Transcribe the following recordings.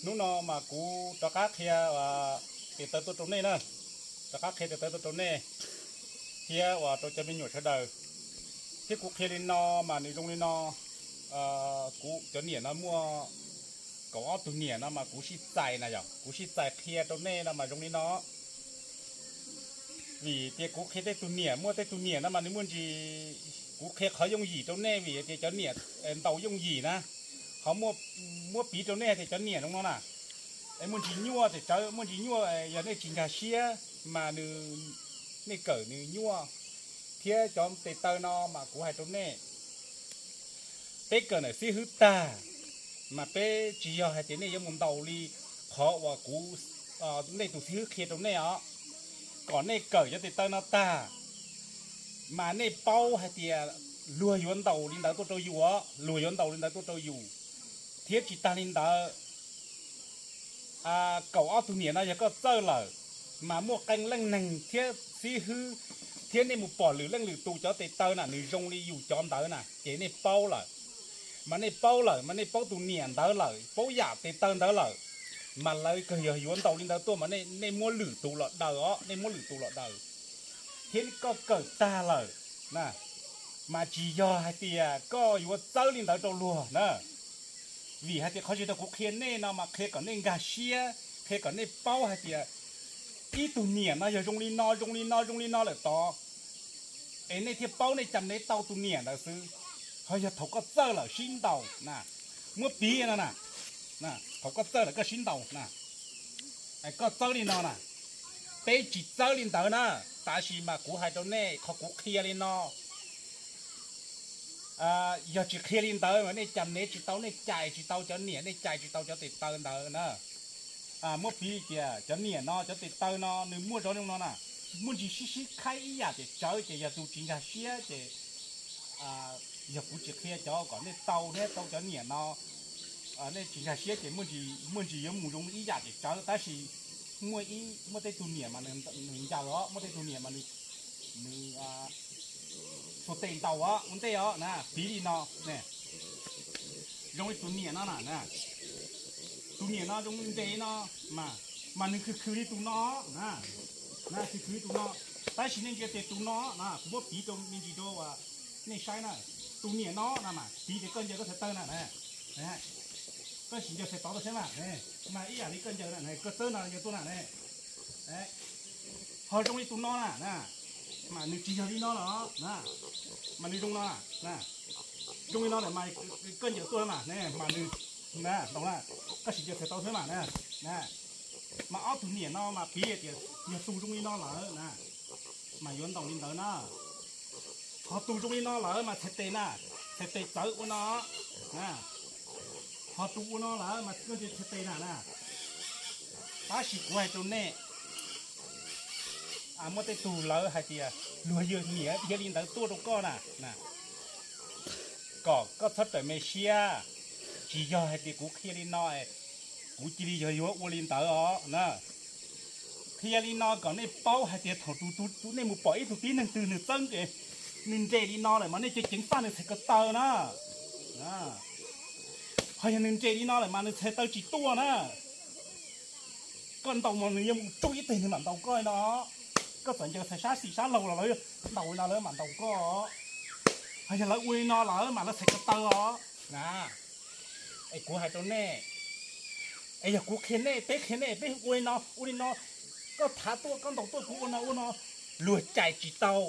Hnub no mas kuv rov qab qhia tes taw tuaj rau nej na, rov qab qhia tes taw tuaj rau nej thiab uas rau cov me nyuam sawv daws. Thiab kuv qhia li no mas nws zoo li no, kuv cov niam no muaj kaum ob tug niam no mas kuv sib txais na yog, kuv sib txais qhia rau nej no mas zoo li no. Vim tias kuv qhia tej tug niam, muaj tej tug niam no mas nws muaj ntsis, kuv qhia qhov yooj yim rau nej vim tias cov niam ntaus yooj yim na, qhov muab piv rau nej tias cov niam zoo no na, es muaj ntsis nyuaj tes tsawv, muaj ntsis nyuaj yog nej tsis nkag siab mas nws, nej kawm nws nyuaj. Thiab cov tes taw no mas kuv hais rau nej, peb kawm ntawm xib hwb tag mas peb tsis yog hais tias nej yuav mus ntaus li qhov uas kuv, nej tus xib hwb qhia rau nej os. Kom nej kawm cov tes taw no tag mas nej paub hais tias luag yuav ntaus li ntawd tuaj rau yus os, luag yuav ntaus li ntawd tuaj rau yus. Thiab tsis tag li ntawd, kaum ob tug niam no yog koj txawj lawm mas muaj qee leej neeg thiab xib hwb thiab nej mus pom lwm leej lwm tus cov tes taw na nws zoo li yus cov ntawd na ces nej paub lawm. Mas nej paub lawm mas nej paub tus niam ntawd lawm, paub yam tes taw ntawd lawm, mas lawv kawg yog yuav ntaus li ntawd tuaj mas nej muab lwm tus los daws os, nej muab lwm tus los daws. Thiab koj kawm tag lawm na, mas tsis yog hais tias koj yuav txawb li ntawd rau luag na. Vim hais tias qhov tsis tau kuv qhia nej no mas qhia kom nej nkag siab, qhia kom nej paub hais tias ib tug niam no yog zoo li no zoo li no zoo li no lawm tod, es nej thiaj paub nej cam nev tau tus niam ntawd xwb. Ho yog thaum koj txawj lawm sib ntaus na, muab piv no na, thaum koj txawj lawm koj sib ntaus na, koj txawb li no na, peb tsis txawb li ntawd na. Tab sis mas kuv hais rau nej qhov kuv qhia li no, yog tsis qhia li ntawd mas nej cam nev tsis tau, nej cais tsis tau cov niam, nej cais tsis tau cov tes taw ntawd na. Muab piv tias cov niam no cov tes taw no nws muaj zov zoo no na, muaj ntsis sib sib khaib ib yam ces tsawv ces yog tus tsis nkag siab ces yog kuv tsis qhia cov kom nej tau thiab tau cov niam no, nej tsis nkag siab ces muaj ntsis yuav mus zoo ib yam ces tsawv. Tab sis muaj ib, muaj tej tug niam mas nws ncaws os, muaj tej tug niam mas nws xuas tes ntaus os ua ntej os na, piv li no. Zoo li tus niam no na, tus niam no zoo nres no, mas nws khwv khwv li tus no na, khwv khwv li tus no. Tab sis nej ntsia tias tus no na, kuv muab piv rau me ntsis rau nej saib na. Tus niam no na mas piv tias koj ncaws koj txhais taw na, koj sim ncaws txhais tod tuaj saib mas, mas ib yam li koj ncaws na, koj txawb no ncaws tuaj na. Ho zoo li tus no na, mas nws tsis yog li no los na, mas nws zoo no, zoo li no lawm mas koj ncaws tuaj mas, mas nws, ntaus na, koj sim ncaws txhais tau xwb mas, mas ob tug niam no mas piv tias yog tus zoo li no lawm na, mas yuav ntaus li ntawd na. Ho tus zoo li no lawm mas txhais tes na, txhais tes txawv ua no, ho tus ua no lawm mas koj ncaws txhais tes na na. Tab sis kuv hais rau nej, muaj tej tug lawv hais tias luag yog niam dhia li ntawd tuaj rau koj na, kom koj txhob rawm me siab. Tsis yog hais tias kuv qhia li no, kuv cia li yog yuav ua li ntawd os na. Qhia li no kom nej paub hais tias thaum tus, nej mus pom ib tug tib neeg twg nws txawb nws nres li no lawm mas nej cia ceev faj nws txhais ko taw na. Ho yog nws nres li no lawm mas nws txhais taw tsis tuaj na. Koj ntaus mas nws yuav mus tsuj ib teg nws mam ntaus koj li no. Koj txawm ncaws txhais sab xis sab laug los lawv ntaus li no lawv mam ntaus koj. Ho yog lawv ua li no lawm mas lawv txhais ko taw os na. Es kuv hais rau nej, es yog kuv qhia nej, peb qhia nej, peb ua li no ua li no, koj thav tuaj koj ntaus tuaj kuv ua no ua no, luag cais tsis tau,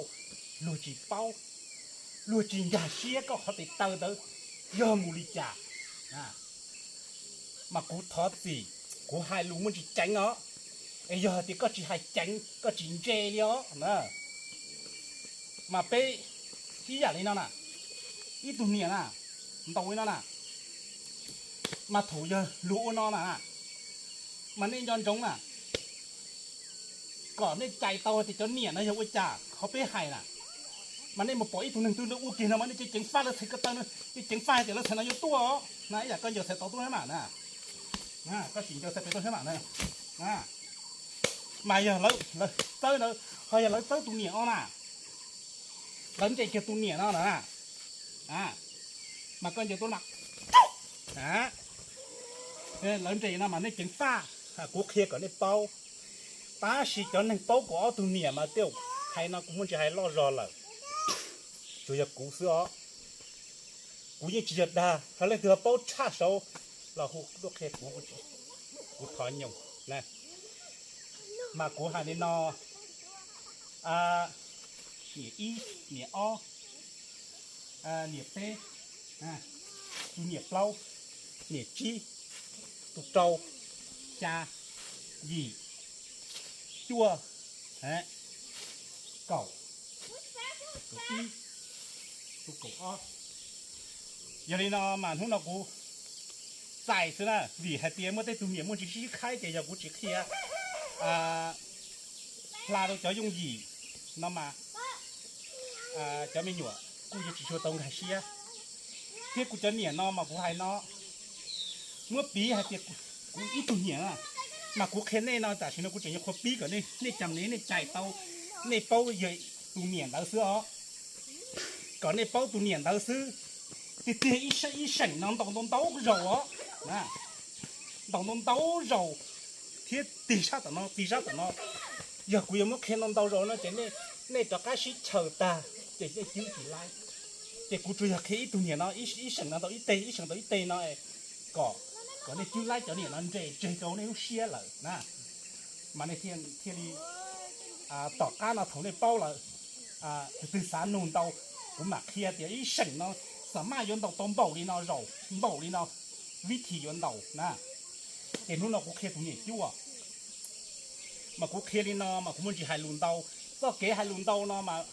luag tsis paub, luag tsis nkag siab koj qhov tes taw ntawd yog mus li cas. Mas kuv thov txim, kuv hais lus muaj ntsis ceev os. Es yog hais tias koj tsis hais ceev, koj tsis ntse li os na, mas peb ib yam li no na, ib tug niam na, ntaus li no na, mas thaum yog luag ua no na, mas nej nco ntsoov na, kom nej cais tau tias cov niam no yog ua cas qhov peb hais na. Mas nej mus pom ib tug neeg twg ua kiag no mas nej cia ceev faj lawv txhais ko taw, cia ceev faj hais tias lawv txhais no yuav tuaj os na, ib yam koj ncaws txhais tes tuaj thiab mas na, koj sim ncaws txhais tes tuaj thiab mas na. Mas yog lawv txawb ntawd, ho yog lawv txawb tus niam no na, lawv nres kiag tus niam no na, mas koj ncaws tuaj mas, a, Lawv nres no mas nej ceev faj, kuv qhia kom nej paub. Tab sis cov neeg paub kuv ob tug niam mas tej hais no kuv muaj ntsis hais loj zog lawm, tsuas yog kuv xwb os. Kuv yeej tsis yog dag, ho leej twg ho paub tshaj saud los hu tuaj qhia kuv, kuv thov nyoos. Mas kuv hais li no: niam ib, niam ob, niam peb, tus niam plaub, niam tsib, tus rau, xya, yim, cuaj, kaum, tus ib, tus kaum ob. Yog li no mas hnub no kuv txais xwb na, vim hais tias muaj tej tug niam muaj ntsis sib khaib ces yog kuv tsis qhia hla rau cov yooj yim no mas cov me nyuam kuj yuav tsis tshua tau nkag siab. Thiab kuv cov niam no mas kuv hais no, muab piv hais tias kuv ib tug niam na, mas kuv qhia nej no tam sim no kuv tseem yuav qhuav pib kom nej cam nej cais tau, nej paub yog tus niam ntawd xwb os. Kom nej paub tus niam ntawd xwb. Tiag tiag ib seem no ntaus ntau ntau zaus os, ntaus ntau ntau zaus thiab tig sab tom no tig sab tom no. Yog kuv yuav muab qhia ntau ntau zaus no ces nej rov qab sib chaws tag ces nej cwb tsis laib. Ces kuv tsuas yog qhia ib tug niam no ib seem no ntau ib teg ib seem ntau ib teg no kom, kom nej cwb laib cov niam no nres tseg rau nej lub siab lawm na. Mas nej thiaj li tom qab no thaum nej paub lawm, tus twg xav nug ntau, kuv mam qhia tias ib seem no xam maj yuav ntaus tau npaum li no zaus, npaum li no vib thim yuav ntaus na. Ces hnub no kuv qhia tus niam cuaj, mas kuv qhia li no mas kuv muaj ntsis hais lus ntau. Txoj kev hais lus ntau no mas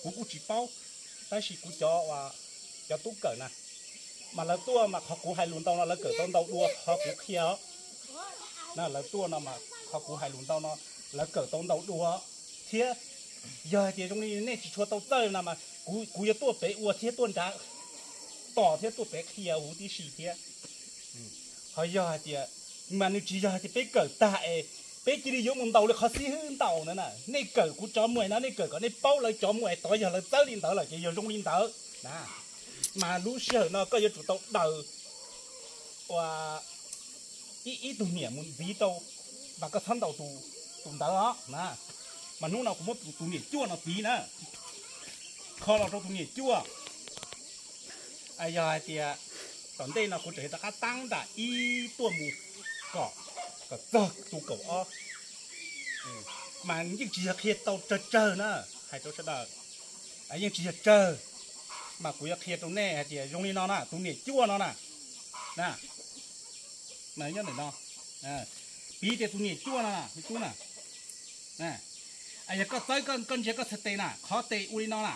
kuv kuj tsis paub, tab sis kuv cov, cov tub kawm na, mas lawv tuaj mas qhov kuv hais lus ntau no lawv kawm tau ntau dua qhov kuv qhia os. Lawv tuaj no mas qhov kuv hais lus ntau no lawv kawm tau ntau dua thiab. Yog hais tias zoo li nej tsis tshua tau txawj no mas kuv yuav tuaj pem ua thiab tuaj nrad tos thiab tuaj pem qhia huv tib si thiab. Ho yog hais tias, mas nws tsis yog hais tias peb kawm tag es peb cia li yuav mus ntaus li qhov xib hwb ntaus ntawd na. Nej kawm kuv cov muam no nej kawm kom nej paub lawv cov muam tod yog lawv txawb li ntawd lawm ces yog zoo li ntawd na. Mas lub sij hawm no koj yuav tsum tau daws ua ib tug niam mus ntxiv rau, mas koj txhob ntaus tus ntawd os na. Mas hnub no kuv muab tus niam cuaj no piv na, kho los rau tus niam cuaj. Yog hais tias tom ntej no kuv tseem rov qab tab nram ib tuaj mus kom, kom txog tus kaum ob. Mas yeej tsis yog qhia tau tsawg tsawg na, hais rau sawv daws, yeej tsis yog tsawg. Mas kuv yuav qhia rau nej hais tias zoo li no na, tus niam cuaj no na, nyob ntawm no, piv tias tus niam cuaj no, tub na, yog koj txawb koj ntsia koj txhais tes na, qhov tes ua li no na,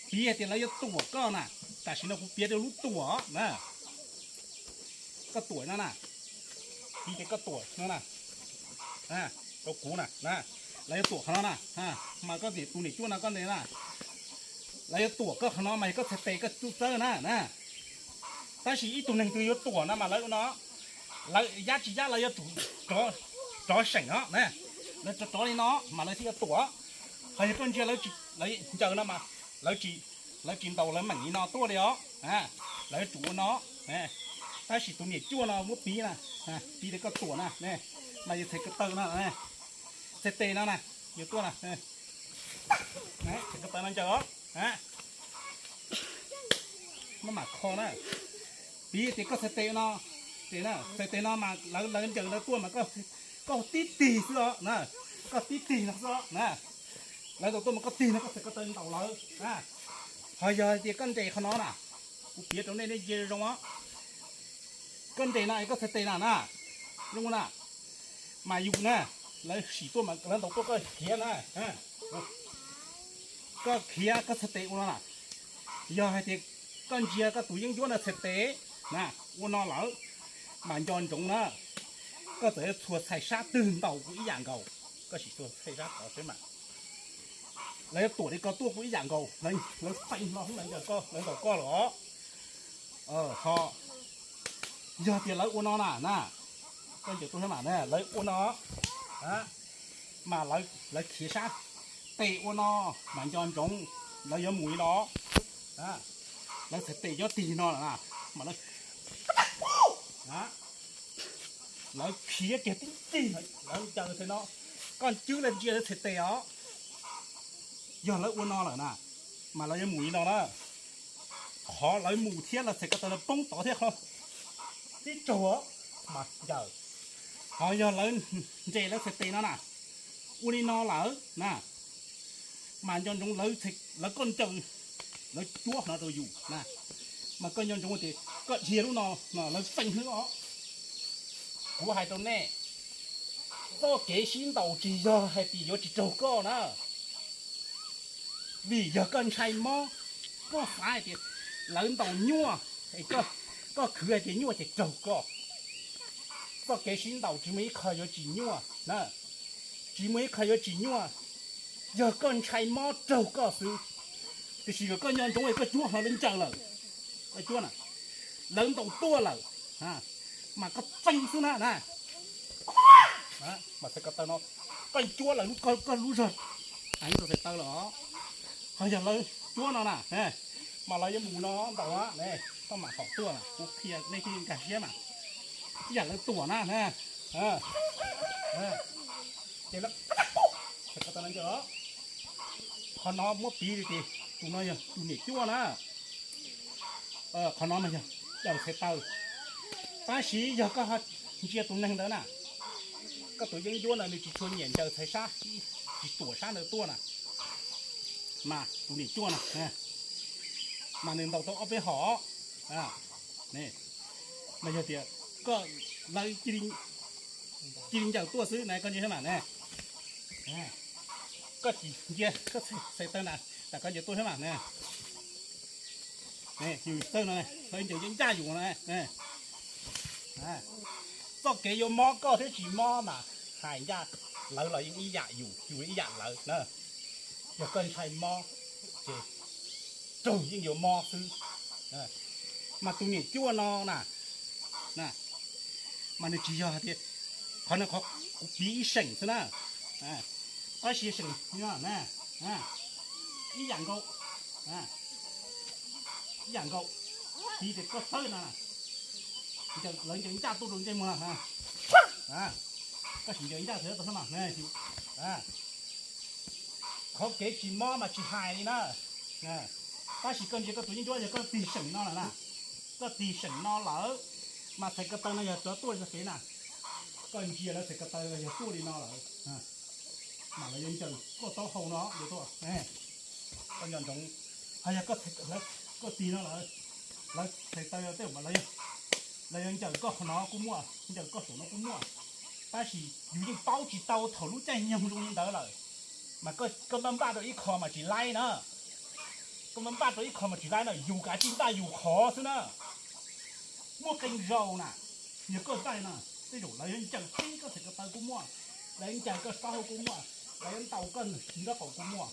piv hais tias lawv yuav tuam koj na. Tam sim no kuv piav rau lub tuam na, koj tuam no na, piv tias koj tuam no na, rau kuv na, lawv yuav tuam qhov no na, mas koj tus niam cuaj no koj ntes na, lawv yuav tuam koj qhov no mas yog koj txhais tes koj txawb na na. Tab sis ib tug neeg twg yuav tuam no mas lawv ua no, lawv yab tsis yab lawv yuav tsum rov seem os, lawv rov rov li no mas lawv thiaj yuav tuam. Ho yog koj ntsia lawv ncaws no mas lawv tsis, lawv tsis ntaus lawv meem li no tuaj li os, lawv yuav tsum ua no. Tab sis tus niam cuaj no muab piv na, piv tias koj tuam na, mas yog txhais ko taw no, txhais tes no na, yuav tuaj na, txhais ko taw no ncaws os. Maj mam kho na, piv tias koj txhais tes no, txhais tes no mas lawv ncaws lawv tuaj mas koj tib tig xwb os na, koj tib tig no xwb os na, lawv ntaus tuaj mas koj tig no koj txhais ko taw ntaus lawv. Ho yog hais tias koj nres qhov no na, kuv piav rau nej nej ntsia zoo os, koj nres no es koj txhais tes na na, zoo na, mas yus na, lawv sim tuaj mas lawv ntaus tuaj koj khiav na, koj khiav koj txhais tes ua no na. Yog hais tias koj ntsia koj tus yeeb ncuab no txhais tes na, ua no lawm, mas nco ntsoov na, koj txawm yuav txhua txhais sab twg ntaus kuj ib yam nkaus. Koj sim txhua txhais sab tod seb mas, lawv yuav tuam li ko tuaj kuj ib yam nkaus, lawv feej hlo lawv ncaws koj, lawv ntaus koj los. Ho yog tias lawv ua no na na, koj ncaws tuaj na, lawv ua no, mas lawv khiav sab tes ua no, mas nco ntsoov, lawv yuav mus li no, lawv txhais tes nyob tig no lawm na, mas lawv Lawv khiav kiag tib tig, lawv ncaws txhais no, koj cwb lawv ntsia lawv txhais tes os. Yog lawv ua no lawm na, mas lawv yuav mus li no na. Qhov lawv mus thiab lawv txhais ko taw lawv poob tod thiab qhov tib tsaug mas ncaws. Ho yog lawv nres lawv txhais tes no na, ua li no lawm na, mas nco ntsoov lawv, lawv koj ncaws, lawv cuab no rau yus na, mas koj nco ntsoov tias koj dhia lub no, lawv feej xwb os. Kuv hais rau nej, txoj kev sib ntaus tsis yog hais tias yuav tsis raug koj na. Vim yog koj ntshai mob, koj xav hais tias lawv ntaus nyuaj, koj khwv hais tias nyuaj ces raug koj. Txoj kev sib ntaus tsis muaj ib qho yuav tsis nyuaj na, tsis muaj ib qho yuav tsis nyuaj. Yog koj ntshai mob raug koj xwb, tiam sis kom koj nco ntsoov koj cuab hlo lawv ncaws lawm, koj cuab na, lawv ntaus tuaj lawm, mas koj txeeb xwb na na. Mas txhais ko taw no, koj cuab lawv, koj lub zog heev rau txhais taw lawm os. Ho yog lawv cuab no na, mas lawv yuav mus no ntaus, koj mam haum tuaj, kuv qhia nej thiaj li nkag siab mas. Ib yam lawv tuam na, ces lawv, txhais ko taw no ncaws os. Qhov no muab piv li tias tus no yog tus niam cuab na. Qhov no mas yog ncaws txhais taw. Tab sis yog koj ho ntsia tus neeg ntawd na, koj tus yeeb ncuab ntawd nws tsis tshua nyiam ncaws txhais sab, tsis tuam sab ntawd tuaj na, mas tus niam cuab na, mas nws ntaus tau ob peb hom. Mas yog tias koj, lawv cia li ncaws tuaj xwb na, koj ntsia mas ne, koj tsis ntsia koj txhais taw na, tas koj ntsia tuaj thiab mas ne, yus txawj no, lawv ncaws yeej ncaj yus na. Txoj kev yuav mob koj thiab tsis mob mas hais ncaj, lawv los yeej ib yam yus, yus ib yam lawv na. Yog koj ntshai mob ces raug yeej yuav mob xwb. Mas tus niam cuab no na, mas nws tsis yog hais tias, qhov no qhov kuv piv ib seem xwb na, tab sis seem no na, ib yam nkaus, ib yam nkaus, piv tias koj txawb no, lawv ncaws ncaj tuaj rau ntsej muag, koj sim ncaws ncaj txhais tau xwb mas. Qhov kev tsis mob mas tsis hais li na, tab sis koj ntsia koj tus yeeb ncuab yog koj tig seem no lawm na, koj tig seem no lawm, mas txhais ko taw no yog cov tuaj zog kev na, koj ntsia lawv txhais ko taw yog tuaj li no lawm, mas lawv yuav ncaws koj taub hau no yuav tuaj. Koj nco ntsoov, ho yog koj tig no lawm, lawv txhais taw tej mas lawv yuav ncaws koj qhov no kuj muaj, ncaws koj saum no kuj muaj. Tab sis yus yeej paub tsis tau thaum lub caij nyoog zoo li ntawd lawm, mas koj npaj npaj rau ib qho mas tsis laib na, koj npaj npaj rau ib qho mas tsis laib na, yus kav tsij npaj yus qhov xwb na. Muaj qee zaus na, yog koj npaj no, tej zaum lawv yuav ncaws tib koj txhais ko taw kuj muaj, lawv ncaws koj taub hau kuj muaj, lawv yuav ntaus koj nraub qaum kuj muaj.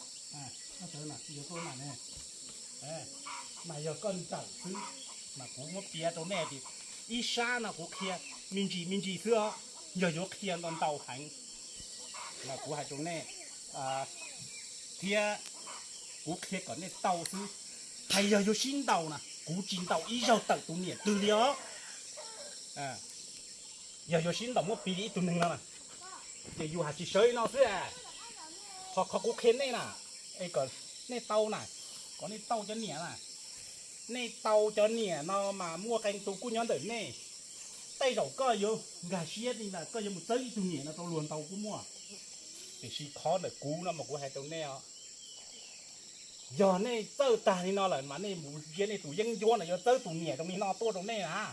Mas yog koj ncaws xwb, mas kuv muab piav rau nej tias ib sab no kuv qhia me ntsis me ntsis xwb os, yog yuav qhia ntau ntau heev mas kuv hais rau nej thiab kuv qhia kom nej tau xwb. Hais yog yuav sib ntaus na, kuv tsis ntaus ib zaug tawm tus niam twg li os. Yog yuav sib ntaus muab piv li ib tug neeg no na, ces yus hais tsis sawv li no xwb. Qhov qhov kuv qhia nej na, es kom nej tau na, kom nej tau cov niam na, nej tau cov niam no mas muaj qee tus kuj nyob ntawm nej. Tej zaum koj yuav nkag siab li ntawd koj yuav mus txawb ib tug niam no rau luag ntaus kuj muaj. Tiam sis qhov ntawm kuv no mas kuv hais rau nej os, yog nej txawj tag li no lawm mas nej mus ntsia nej tus yeeb ncuab no yuav txawb tus niam zoo li no tuaj rau nej na.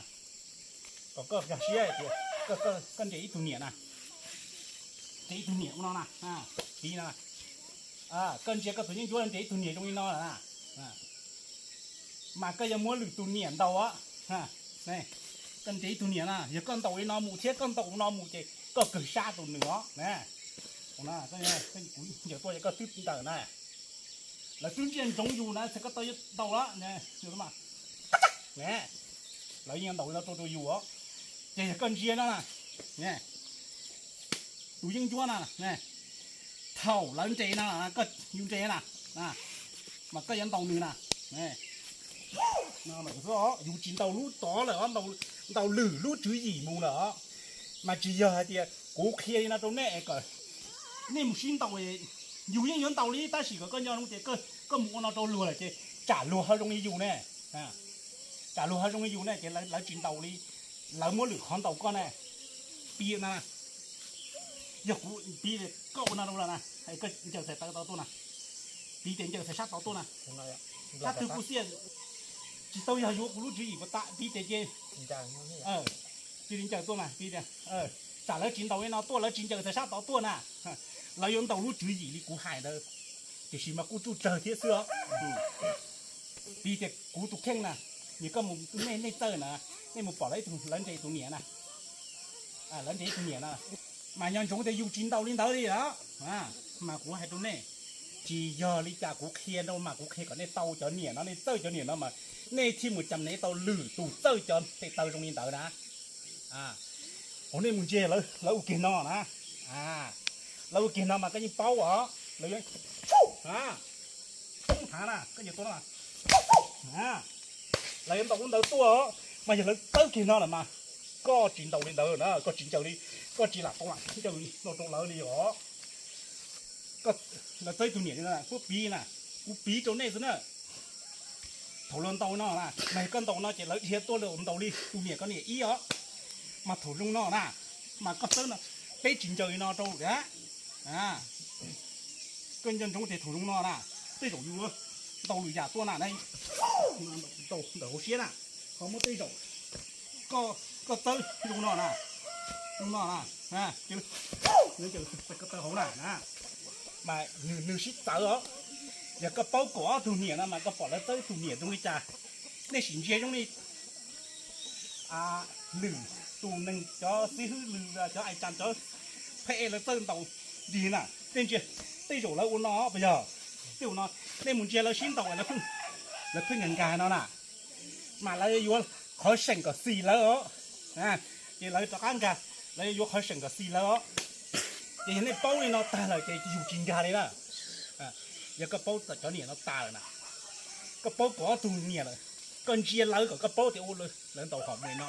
Kom koj nkag siab tias koj nres ib tug niam na, nres ib tug niam ua no na, piv no, koj ntsia koj tus yeeb ncuab nres ib tug niam zoo li no lawm na, mas koj yuav muab lwm tus niam ntaus. Koj nres ib tug niam na, yog koj ntaus li no mus thiab koj ntaus no mus ces koj kawg sab tus nws os. Kuv ncaws tuaj koj twb ntawm na, lawv twb ntsia ntsoov yus na, txhais ko taw yuav ntaus lawm, lawv yeej ntaus li no rau rau yus os. Ces yog koj ntsia no na, tus yeeb ncuab na, thaum lawv nres no, koj yus nres na, mas koj yuav ntaus nws na, Yus tsis ntaus lub tod lawm os, ntaus lwm lub tswv yim mus lawm os. Mas tsis yog hais tias kuv qhia li no rau nej kom nej mus sib ntaus, yus yeej yuav ntaus li, tab sis kom koj nco zoo tias koj mus ua no rau luag lawm ces tsam luag ho zoo li yus ne. Tsam luag ho zoo li yus ne ces lawv tsis ntaus li, lawv muab lwm qhov ntaus koj ne. Piv na, yog kuv piv tias koj ua no rau lawm na, koj ncaws txhais tawv tod tuaj na, piv tias ncaws txhais sab tod tuaj na, sab twg kuj xiaj, tsis tau yog yuav kuv lub tswv yim puas tam, piv tias ces cia li ncaws tuaj na, piv tias tsam lawv tsis ntaus li no tuaj, lawv tsis ncaws txhais sab tod tuaj na, lawv yuav ntaus lub tswv yim li kuv hais ntawd, tiam sis mas kuj tsuj tsawg thiab xwb os. Piv tias kuv tus kheej na, nws koj mus nej, nej txawj na, nej mus pom lawv ib tug, lawv nres tus niam na, lawv nres ib tug niam na, mas nco ntsoov tias yus tsis ntaus li ntawd li os. Mas kuv hais rau nej, tsis yog li cas kuv qhia rau, mas kuv qhia kom nej tau cov niam no, nej txawj cov niam no mas nej thiaj mus cam nev tau lwm tus txawj cov tes taw zoo li ntawd na. Hos nej mus ntsia lawv ua kiag no na, lawv ua kiag no mas koj yeej paub os, lawv yuav poob thav na, koj ncaws tuaj no, lawv yuav ntaus lub ntawd tuaj os, mas yog lawv txawb kiag no lawm mas koj tsis ntaus li ntawd na, koj tsis ncaws li, koj tsis lam tau lam ncaws no rau lawv li os. Lawv txawb tus niam li no, kuv piv na, kuv piv rau nej xwb na. Thaum lawv ntaus no na, mas koj ntaus no ces lawv dhia tuaj lawv ntaus li tus niam koj niam ib os. Mas thaum zoo no na, mas koj txawb no, peb tsis ncaws li no rau tiag. Koj nco ntsoov tias thaum zoo no na, tej zaum yus ntaus lwm yam tuaj na, ntawm hauv siab na, ho muab tej zaum koj txawb zoo no na, zoo no na, koj taw hauv na, mas nws sib txawv os. Yog koj paub kaum ob tug niam no mas koj pom lawv txawb tus niam zoo li cas, nej sim ntsia zoo li lwm tus neeg, cov xib hwb lwm, cov ais tsas, cov pheb lawv txawj ntaus nrig na, tej ntsia, tej zaum lawv ua no puas yog? Tej zaum no, nej mus ntsia lawv sib ntaus, lawv pheej nkag nkag no na, mas lawv yuav qhov seem kom xis lawv os. Ces lawv rov qab nkag, lawv yuav qhov seem kom xis lawv os. Ces yog nej paub li no tag lawm ces yus tsis nkag li na. Yog koj paub cov niam no tas lawm na, koj paub kaum ob tug niam lawm, koj ntsia lawv kom koj paub tias ua lawv ntaus hom mus li no.